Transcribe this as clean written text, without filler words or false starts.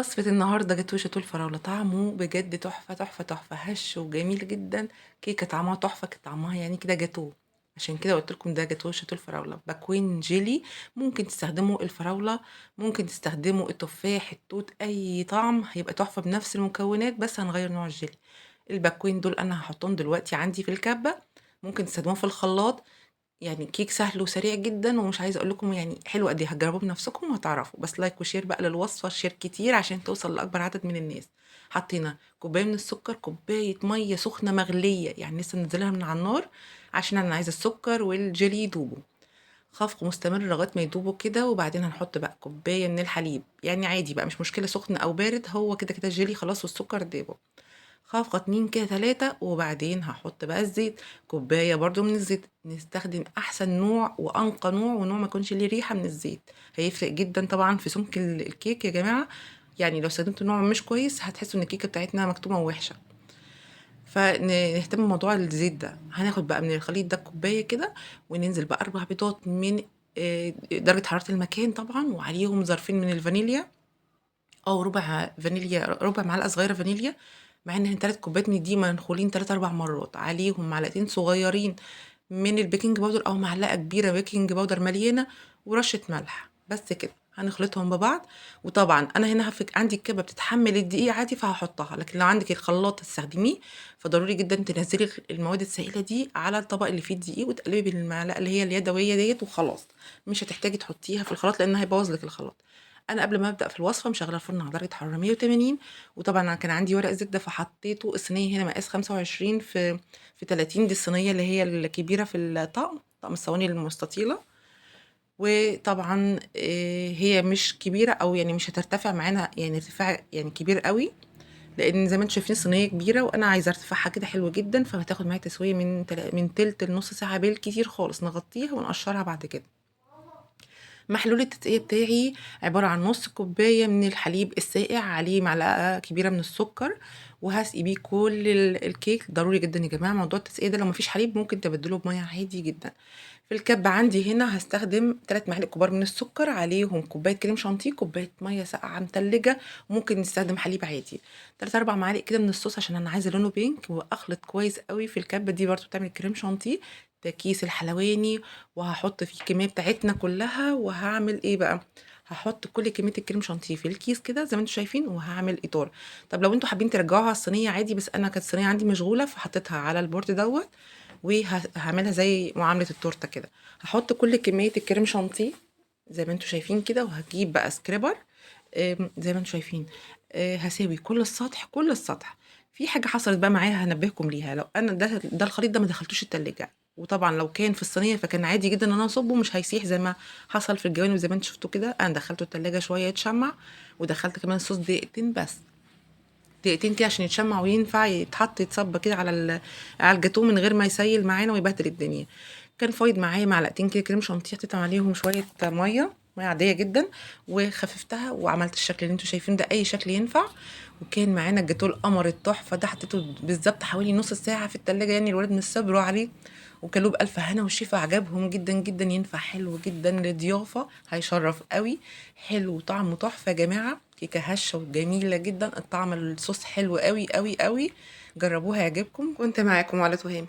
وصفة النهاردة جاتوه شاتوه الفراولة، طعمه بجد تحفة تحفة تحفة، هش وجميل جدا، كيكة طعمها تحفة، طعمها يعني كده جاتوه، عشان كده قلت لكم ده جاتوه شاتوه الفراولة. باكوين جيلي، ممكن تستخدموا الفراولة، ممكن تستخدموا التفاح، التوت، أي طعم هيبقى تحفة بنفس المكونات، بس هنغير نوع الجيلي. الباكوين دول أنا هحطهم دلوقتي عندي في الكبة، ممكن تستخدموهم في الخلاط، يعني كيك سهل وسريع جدا، ومش عايزه اقول لكم يعني حلو قد ايه، هتجربوه بنفسكم وهتعرفوا. بس like و share بقى للوصفه، share كتير عشان توصل لاكبر عدد من الناس. حطينا كوباية من السكر، كوباية مية سخنة مغليه، يعني لسه منزلها من على النار عشان انا عايزه السكر والجيلي يدوبوا. خفق مستمر لغاية ما يدوبوا كده، وبعدين هنحط بقى كوباية من الحليب، يعني عادي بقى مش مشكلة سخن او بارد، هو كده كده الجيلي خلاص والسكر دابوا. خفقة 2 كده 3، وبعدين هحط بقى الزيت، كوباية برضو من الزيت. نستخدم أحسن نوع وأنقى نوع، ونوع ما يكونش ليه ريحة من الزيت، هيفرق جدا طبعا في سمك الكيك يا جماعة. يعني لو استخدمتوا نوع مش كويس هتحسوا إن الكيكة بتاعتنا مكتومة ووحشة، فنهتم بموضوع الزيت ده. هناخد بقى من الخليط ده كوباية كده، وننزل بقى 4 بيضات من درجة حرارة المكان طبعا، وعليهم ظرفين من الفانيليا، أو ربع فانيليا، ربع معلقة صغيرة فانيليا، مع ان 3 كوبايات من دي منخولين 3-4 مرات، عليهم معلقتين صغيرين من ال baking powder او معلقه كبيرة baking powder مليانة، ورشه ملح، بس كده. هنخلطهم ببعض. وطبعا انا هنا عندي الكبه بتتحمل الدقيق عادي فهحطها، لكن لو عندك الخلاط تستخدميه فضروري جدا تنزلي المواد السائلة دي على الطبق اللي فيه الدقيق، وتقلبي بالمعلقه اللي هي اليدوية ديت وخلاص، مش هتحتاجي تحطيها في الخلاط لان هيبوظ لك الخلاط. انا قبل ما ابدا في الوصفة مشغله الفرن على درجه حرارة 180، وطبعا انا كان عندي ورق زبدة فحطيته. الصينية هنا مقاس 25 في 30، دي الصينية اللي هي الكبيرة في الطقم، طقم الصواني المستطيله. وطبعا هي مش كبيرة او يعني مش هترتفع معانا يعني ارتفاع يعني كبير قوي، لان زي ما انتم شايفين صينية كبيرة وانا عايزه ارتفاعها كده حلو جدا، فهتاخد معايا تسويه من تلت لنص ساعة بالكتير خالص. نغطيها ونقشرها بعد كده. محلول التسقيه بتاعي عبارة عن نص كوباية من الحليب الساقع عليه معلقه كبيرة من السكر، وهسقي بيه كل الكيك. ضروري جدا يا جماعة موضوع التسقيه ده، لو مفيش حليب ممكن تبدله بميه عادي جدا. في الكبه عندي هنا هستخدم 3 معالق كبار من السكر، عليهم كوباية كريم شانتيه، كوباية مية ساقعه متلجه، وممكن نستخدم حليب عادي، 3-4 معالق كده من الصوص عشان انا عايزه لونه بينك، واخلط كويس قوي. في الكبه دي برضو بتعمل كريم شانتيه، ده كيس الحلواني، وهحط فيه الكمية بتاعتنا كلها. وهعمل ايه بقى؟ هحط كل كمية الكريم شانتيه في الكيس كده زي ما انتم شايفين، وهعمل اطار. طب لو انتم حابين ترجعوها على الصينية عادي، بس انا كانت الصينية عندي مشغولة فحطيتها على ال board دوت، وهعملها زي معاملة التورتة كده. هحط كل كمية الكريم شانتيه زي ما انتم شايفين كده، وهجيب بقى scraper، زي ما انتم شايفين، هساوي كل السطح، كل السطح. في حاجة حصلت بقى معايا هنبهكم ليها، لو انا ده الخليط ده ما دخلتوش التلاجة، وطبعا لو كان في الصينية فكان عادي جدا ان انا اصبه مش هيسيح زي ما حصل في الجوانب زي ما انتم شفتوا كده. انا دخلته التلاجة شوية يتشمع، ودخلت كمان الصوص دقيقتين بس، دقيقتين كده عشان يتشمع وينفع يتحط يتصب كده على الجاتوه من غير ما يسيل معانا ويبهدل الدنيا. كان فايض معايا معلقتين كده كريم شانتيه، حطيت عليهم شوية مية، مية عادية جدا، وخففتها وعملت الشكل اللي انتوا شايفينه ده، اي شكل ينفع. وكان معانا الجاتوه القمر التحفة ده، حطيته بالظبط حوالي نص ساعة في التلاجة، يعني الولاد مش صبروا عليه وكلوه بألف هنا وشفا، عجبهم جدا جدا. ينفع حلو جدا للضيافه، هيشرف قوي، حلو وطعمه تحفة يا جماعة. كيكة هشه وجميلة جدا، الطعم الصوص حلو قوي قوي قوي، جربوها يعجبكم. كنت معاكم على تهامي،